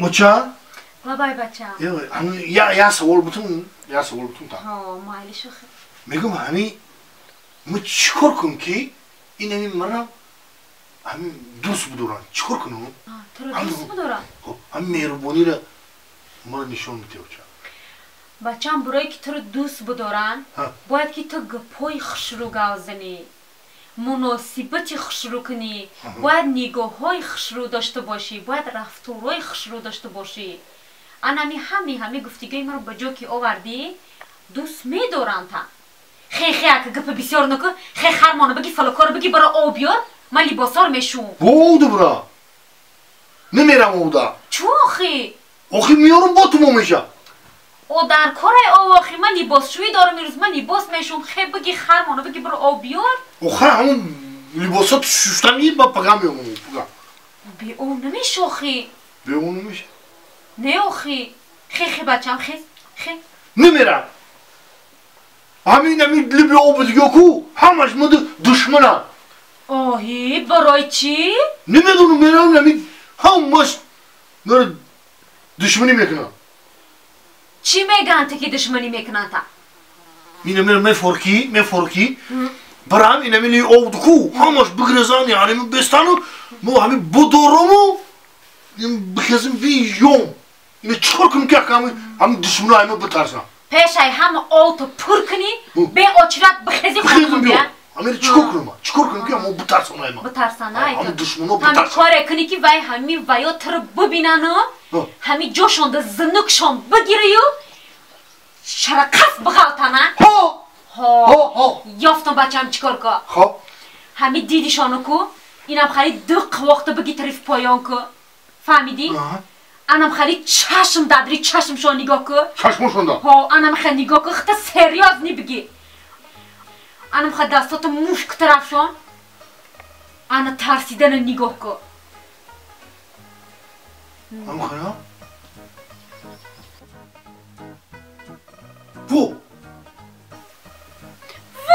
Оча? Лабай бача. Я савол бутун, я савол бутун та. Ҳо, майли шухи. Мегум ҳами мо чикор кунем ки ин ҳами мара ҳами дӯст будоранд? Чикор кунем? Туро дӯст будоранд? Хоб, ҳами меҳрубониро мара нишон бите, оча. Бачам, барое ки туро дӯст будоранд, бояд ки ту гапҳои хушрӯ гав занӣ, муносибати хушрӯ кунӣ, бояд нигоҳҳои хушрӯ дошта бошӣ, бояд рафторҳои хушрӯ дошта бошӣ. Анами ҳами гуфтигои маро ба ҷо ки овардӣ, дӯст медоранд та. Хе хе ака гапа бисёр наку, хе хармона баги фалокоро баги бара об биёр, ман либосҳоро мешӯм. Бо бра. Намерам овда. Чӯ охи? Охи меёрам бо тумо меша. О дар корай ов охи, ман либосшӯӣ дорам имрӯз, ман либос мешӯм. Хе баги хармона баги бара об биёр. Охи ҳамон либосот шуштани ба пага меёмам пага. Бе ов намеши охи. Бе ов намеши? Не охи. Хе хе бачам, хе хе. Намерам. Ҳамин ҳамин либи об дига ку ҳамаш муд душмана. Оҳи, барои чӣ? Намедонам, мерам ҳамин ҳамаш мара душманӣ мекунам. Чӣ мегӯянд ки душманӣ мекунанд та? Ина мера мефорки, барам ина мили об ку ҳамаш бигрезан, яъне бестану мо ҳамин будорому бихезим биём. Ина чикор кунем ки ҳамин душманои ҳама битарсам? Пешай ҳама овто пур кунӣ, бе очират бихези хонум бия. Ҳамин чикор кунем? Чикор кунем ки ҳамо битарсонай ма? Битарсанай. Ҳамин душмано битарсан. Ҳамин коре кунӣ ки вай ҳамин ваё туро бибинану, ҳамин ҷошонда зинукшон бигирию, шарақаф биғалтана. Ҳо! Ҳо! Ҳо! Ёфтам бачам чикор ко. Хо. Ҳамин дидишону ку, инам хали ду қувоқта биги тариф поён ку. Фаҳмидӣ? Анам хали чашм дадри чашмшон нигоҳ ку. Чашмошонда? Ҳо, анам хали нигоҳ ку, хита серьёзни биги. Анам хали дастото мушк тарафшон. Ана тарсидана нигоҳ ку. Ам хала? Во! Во!